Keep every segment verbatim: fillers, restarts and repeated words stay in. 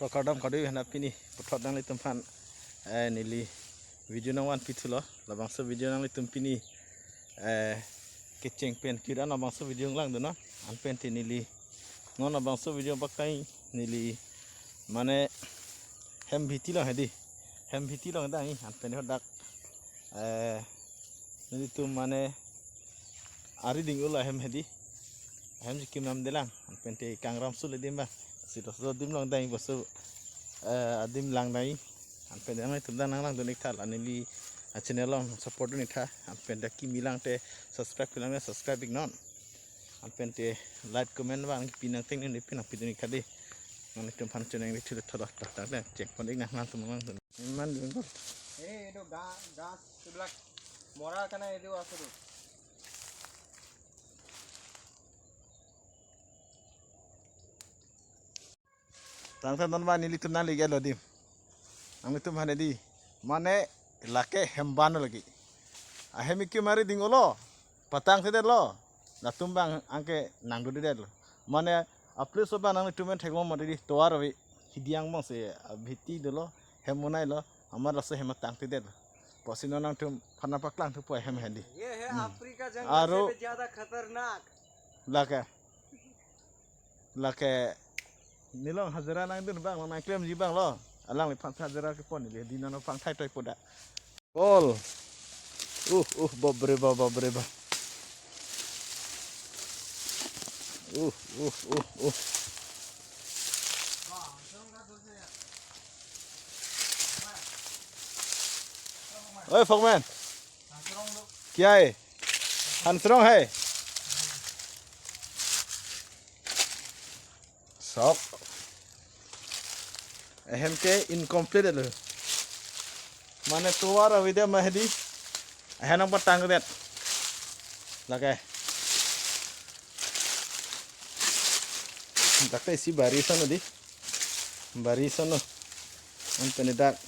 Kardom kardom, henap pini puthot nanglitum aphan, eh, neli video nangvanpi thulo. Labangso video nanglitum pini, eh, kecheng pen kira labangso video langdunnon. Anpen te neli non labangso video pakai neli mane hem bhiti along hedi. Hem bhiti along dang-i, anpen hadak, eh, nelitum mane ari ding-olo ahem hedi. Ahem si kim namdelang, anpen te kangram sule adim ba. Si doso adim along dang-i boso, eh, adim lang dang-i. Anpen nanglitum dang nanglangdun ik tha, la neli a channel along support dun ik tha. Anpen dak kimi lang te subscribe pilang te subscribe iknon. Anpen te like comment abang kipi nangteng neli pinang pidun ik tha dei. Nanglitum aphan choningri thulo, thodok tak tak dang cheng pon ik nang nangtum nangtum. Iman dun ko. Eh, itu ga-, gas sebelah mora kana itu asal tu. Tangte non ba nelitum nangli gelo adim. Nanglitum aphan hedi. Mane lake hem abang lagi. Ahem kim ari ding-olo. Patangthedetlo. Latum abang anke nangdodedetlo. Mane a place abang nanglitum men theklong mati di, tovar ave. Hidi angbong si, ah, bhiti dolo. Hem monai lo. Amat laso hem tangthedetlo. Pusi non nangtum aphan paklang thupo hem hedi. ये है Hmm. Africa जंगल Aro से भी ज्यादा खतरनाक। Lake. Lake neli along hajira nangdun abang, nangklemji abang lo. Alangliphan hajira kepon neli, di non aphan thai toi poda. Kol. Uh, uh, babre ba, babre ba. Uh, uh, uh, uh. Oi, Fogman. Kya hai? Hansrong hai. Sok. Ahem ke incomplete lo. Mane tovar avedetma hedi. Ahem nangpatangdet. Lake. Dak ta isi bari ason hedi. Bari ason lo. Anpen dak.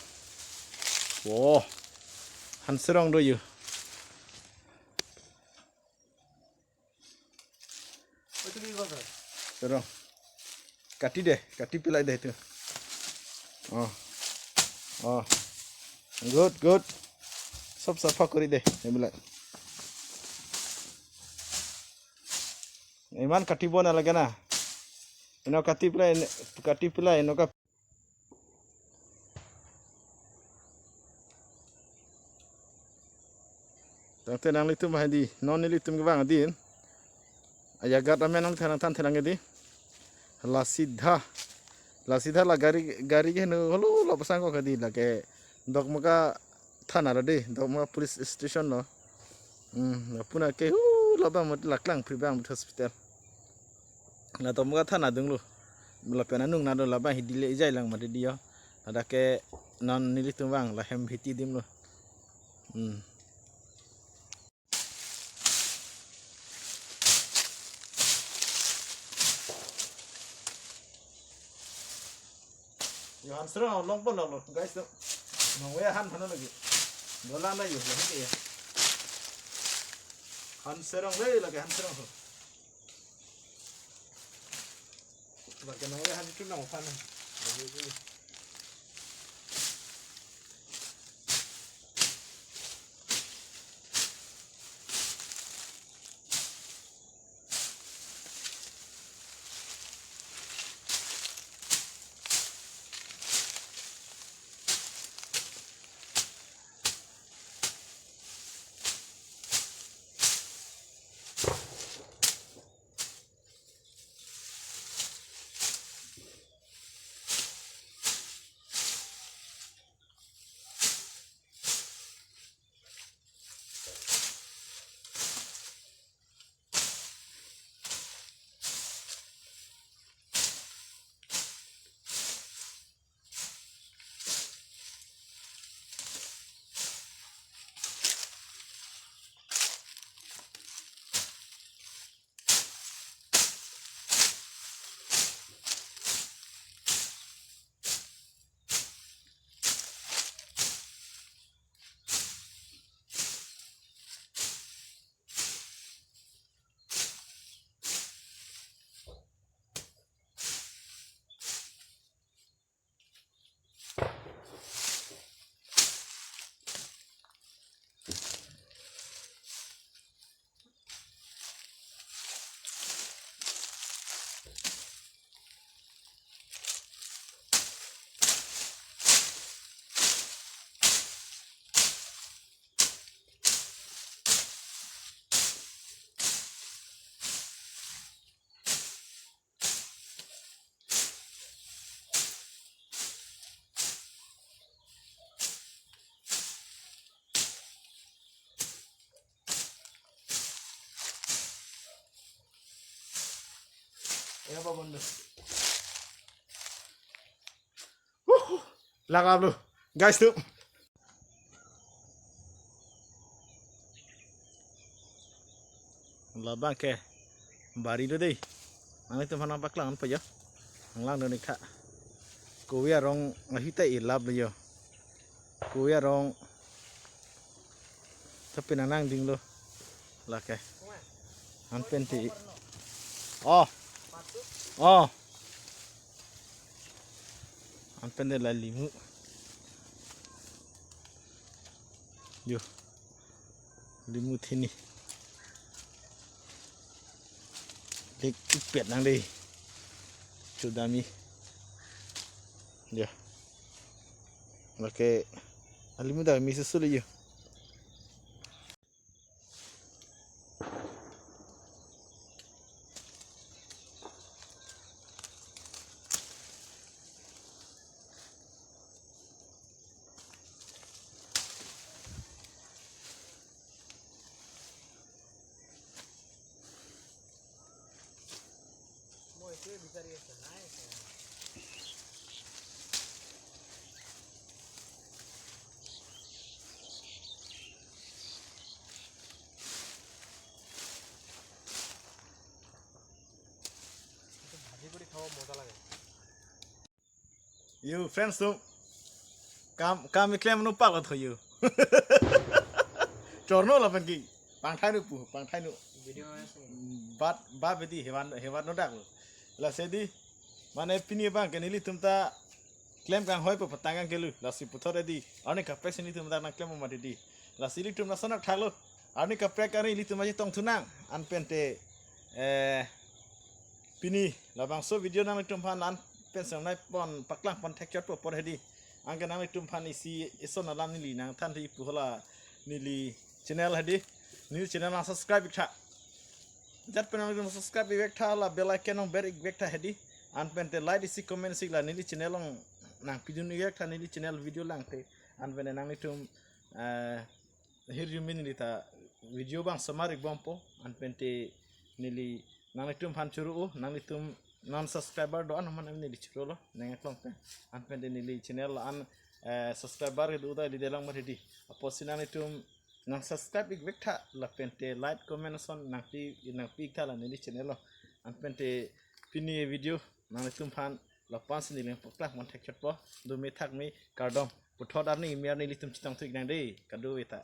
Wo. Hansrong do you. Itu ki kota? Serong. Kati dei, kati pilai dei itu. Oh. Oh. Good, good. Sob sapha kori dei, emilai. Iman kati bona lagi na. Ino kati pilai, kati pilai, ino ka Tangte nanglitum hedi, non nelitum kevang adin. Ayagat amen nangthan nangthan thelang hedi. La sidha. La sidha la gari, gari ke nu holo lo pasang ko hedi, lake Dokmoka thana lo dei, Dokmoka police station lo. Hmm, la puna ke hu lo bang mut la Klangphri bang mut hospital. La Dokmoka thana adung lo. Lapen anung nado labang hidi le ejai lang mati di ho. Ladak ke non nelitum vang la hem bhiti adim lo. Hmm. Yo, Hansrong along pon lo, guys, to. Nong we han phano lagi. Dolang na yo, lagi ke ya. Hansrong le lagi Hansrong ho. Lagi nong we han itu nong phano. Ya, Pak Bondo. Wuh, lak-ap lo. Guys, tuh. Labang ke bari do dei. Nanglitum aphan nangpaklang po ya. Nanglang do nik tha. Kovi arong ahi ta ilap lo yo. Kovi arong tapi nanang ding lo. Lake. Anpen ti. Oh. Oh. Anpen de la limu. Yo. Limu thini. Lik ipet nang dei. Chudami. Ya. Lake alimu dak mi susu le yo. ভাজি কৰি খাব মজা লাগে। Yo, friends, to kam kam iklem nu pak lo tho yo. Chorno lapen ki pangthai nu pu, pangthai nu. Video. Bat ba bedi hewan hewan no dak lo. Lasi di mane pini abang ke nelitum ta klem kanghoi po patang kangkelo. Lasi puthot di arni kaprek si nelitum ta nangklem mati di. Lasi ilitum lason athak lo. Arni kaprek arni ilitum aji tong thunang. Anpen te, eh, pini labangso video nanglitum aphan an pen songnai pon paklang pon thekchot po apor hedi. Anke nanglitum aphan isi ison alam neli nangthan thi pu hala neli channel hedi. Neli channel nang subscribe ik tha. Jat pen nanglitum subscribe ik vek tha, la bell icon nang ber ik vek tha hedi. Anpen te like isi comment isi la neli channel nang nangpidun ik vek tha, neli channel video lang te. Anpen te nanglitum, eh, hirjume neli ta video bang somar ik bom po, anpen te neli nanglitum aphan churu o, nanglitum non subscriber do-an aman neli churu lo, nang aklong pen. Anpen te neli channel an, eh, subscriber do ta ili delang mar hedi. Apotsi nanglitum nang subscribe ik vek tha, lapen te like comment ason nangpi nangpi ik tha la neli channel lo. Anpen te pini video nanglitum aphan lapu-an si neli nangpaklang pon thekchot po, do me thak me kardom. Puthot arni me arni ilitum chetong thu ik nang dei, kado-ve tha.